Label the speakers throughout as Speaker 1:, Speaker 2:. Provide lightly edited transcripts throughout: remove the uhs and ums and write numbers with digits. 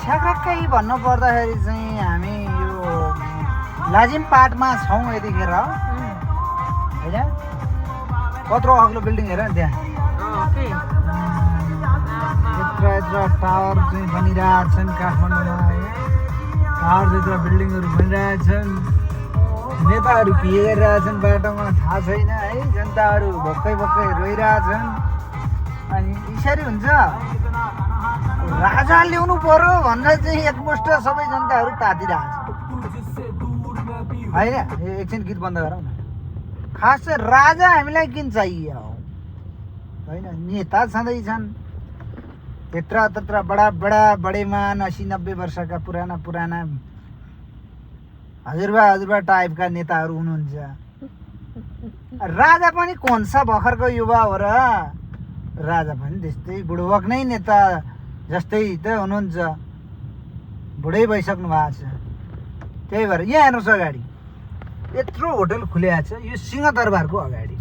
Speaker 1: ठ्याक्कै भन्नु पर्दाखेरि चाहिँ हामी यो लाजिम पाटमा छौँ यतिखेर होइन। कत्रो अग्लो बिल्डिङ हेर नि त्यहाँ यत्र यत्र टावर चाहिँ बनिरहेछन् काठमाडौँमा होइन। टावर जत्र बिल्डिङहरू बनिरहेछन्। नेताहरू के गरिरहेछन् बाटोमा थाहा छैन है। जनताहरू भक्कै भक्कै रोइरहेछन्। अनि यसरी हुन्छ राजा ल्याउनु पर्यो भनेर चाहिँ एकमुष्ट सबै जनताहरू तातिरहेछ होइन। एकछिन गीत बन्द गरौँ न। खास चाहिँ राजा हामीलाई किन चाहियो होइन। नेता छँदैछन् यत्र तत्र बडा बडा बडेमान 80-90 वर्षका पुराना हजुरबा टाइपका नेताहरू हुनुहुन्छ। राजा पनि कोन्सा भर्खरको युवा हो र राजा पनि त्यस्तै बुढबक नै नेता जस्तै त हुनुहुन्छ। बुढै भइसक्नु भएको छ। त्यही भएर यहाँ हेर्नुहोस् अगाडि यत्रो होटल खुलेको छ यो सिंहदरबारको अगाडि।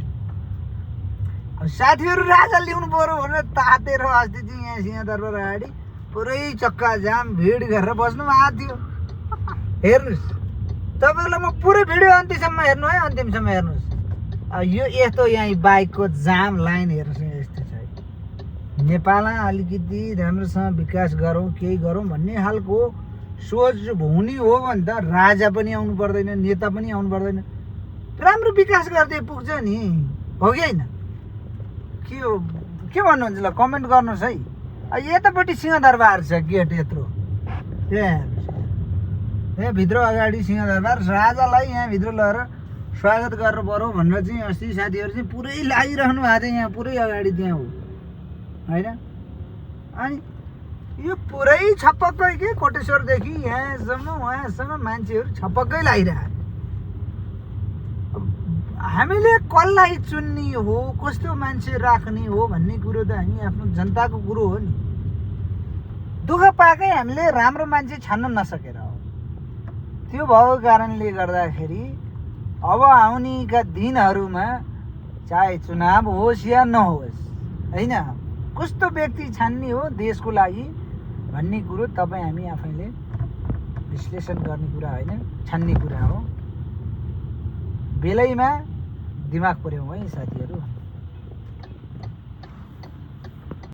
Speaker 1: साथीहरू राजा ल्याउनु पर्यो भनेर तातेर अस्ति चाहिँ यहाँ सिंहदरबार अगाडि पुरै चक्का जाम भिड गरेर बस्नु भएको थियो। हेर्नुहोस् तपाईँलाई म पुरै भिडियो अन्तिमसम्म हेर्नु है। अन्तिमसम्म हेर्नुहोस्। यो यस्तो यहाँ बाइकको जाम लाइन हेर्नुहोस् यस्तो छ। नेपालमा अलिकति राम्रोसँग विकास गरौँ केही गरौँ भन्ने खालको सोच हुने हो भने त राजा पनि आउनु पर्दैन नेता पनि आउनु पर्दैन। राम्रो विकास गर्दै पुग्छ नि हो कि होइन। के भन्नुहुन्छ ल कमेन्ट गर्नुहोस् है। यतापट्टि सिंहदरबार छ गेट यत्रो यहाँ भित्र अगाडि सिंहदरबार। राजालाई यहाँभित्र लगेर स्वागत गर्नु पर्यो भनेर चाहिँ अस्ति साथीहरू चाहिँ पुरै लागिरहनु भएको थियो यहाँ पुरै अगाडि त्यहाँ हो होइन। अनि यो पुरै छपक्कै के कोटेश्वरदेखि यहाँसम्म मान्छेहरू छपक्कै लागिरहेको। हामीले कसलाई चुन्ने हो कस्तो मान्छे राख्ने हो भन्ने कुरो त हामी आफ्नो जनताको कुरो हो नि। दुःख पाएकै हामीले राम्रो मान्छे छान्न नसकेर हो। त्यो भएको कारणले गर्दाखेरि अब आउनेका दिनहरूमा चाहे चुनाव होस् या नहोस् होइन कस्तो व्यक्ति छान्ने हो देशको लागि भन्ने कुरो तपाईँ हामी आफैले विश्लेषण गर्ने कुरा होइन छान्ने कुरा हो। बेलैमा दिमाग पुर्याउँ है साथीहरू।